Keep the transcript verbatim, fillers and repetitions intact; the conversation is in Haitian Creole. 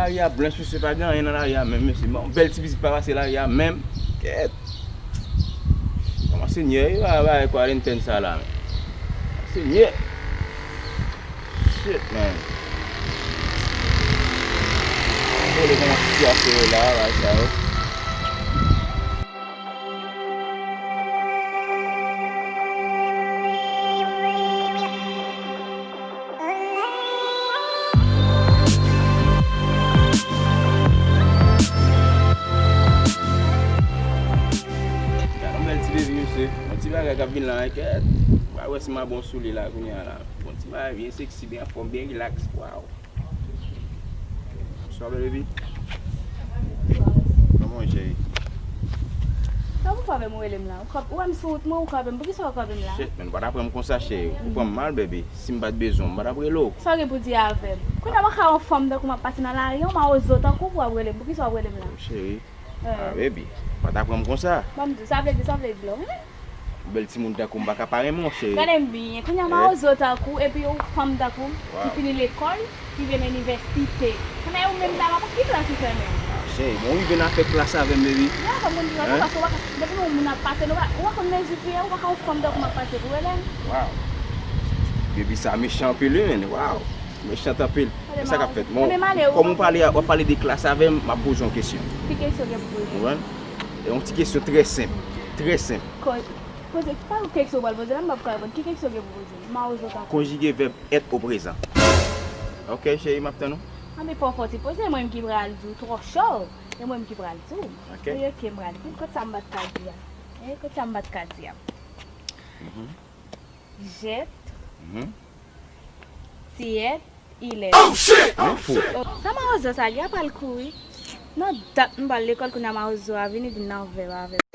Lari a blanch, mesye, pa gen anyen nan lari a menm, mesye. Yon bèl ti pitit pa pase lari a menm. Kèt. Kòman Senyè, e pa bagay Quarantine sa la, men. Senyè. Shit, man. Vole kòman sitiyasyon yo la, bagay sa yo. Gad yon bèl ti baby, mesye. Yon ti bagay k ap vin la, kèt. Mwen wè si m a bon sou li la, kounye a la. Bon ti bagay, byen seksi, byen anfòm, byen rilaks. Waw. Bonswa, bèl baby. Kòman w ye, cheri? Sa w fè avè m, ou rele m la? Ou wè m sou wout mwen, ou kanpe m. Poukisa w kanpe m la? Shit, man, ou pa t ap pran m konsa, cheri. Ou pran m mal, baby. Si m pa t bezwen w, m pa t ap rele w. Sa w gen pou di avè m? Kounye a, mwen ka yon fanm tankou m ap pase nan lari, yon mawozo tankou w ap rele m. Poukisa w ap rele m la? Oh, cheri. Ah, baby, pa ta pran m konsa. Ban m di w, sa vle di, sa vle di love, wi. Bèl timoun tankou m pa ka pa renmen w, cheri. Gade m byen. Kounye a mawozo tankou, epi yon fanm tankou, ki fini lekòl, ki vin inivèsite. Kounye a ou menm la, pa ki klas ou fè menm? Ah, cheri, bon, ou rive nan fè klas avè m, baby. Ya, pa moun ki fè, paske w pa ka, depi yon moun ap pase, nou pa, ou pa konn mezi pye, ou pa ka yon fanm tankou m ap pase pou rele m. Waw. Baby sa mechan anpil, wi, men. Waw. Mechan anpil. Men sa k ap fèt? Bon, kòm ou pale, w ap pale de klas avè m, m ap poze yon kesyon. Ki kesyon gen pou poze? Ou konprann? E yon ti kesyon trè senp. Trè senp. Ko-, poze, pa yon kesyon w pral poze la, m p ap ka reponn. Ki kesyon gen pou poze? Mawozo tankou. Konjige vèb être au présent. Ok, cheri, m ap tann ou. Anben, fò w fè yon ti poze, mwen menm ki pral di w, twò cho. E mwen menm ki pral di w. Ok. Wi, ok, m pral di w. Kot sa m pa t ka di a? E, kot sa m pa t ka di a? Mhm. Jet. Mhm. Tiyèt. Ilè. Oh, shit! Mwen fou. Oh, sa mawozo sa gen, a pral kouri. Nan dat m pral lekòl, kounye a mawozo a vini, vin nan vèb avè m.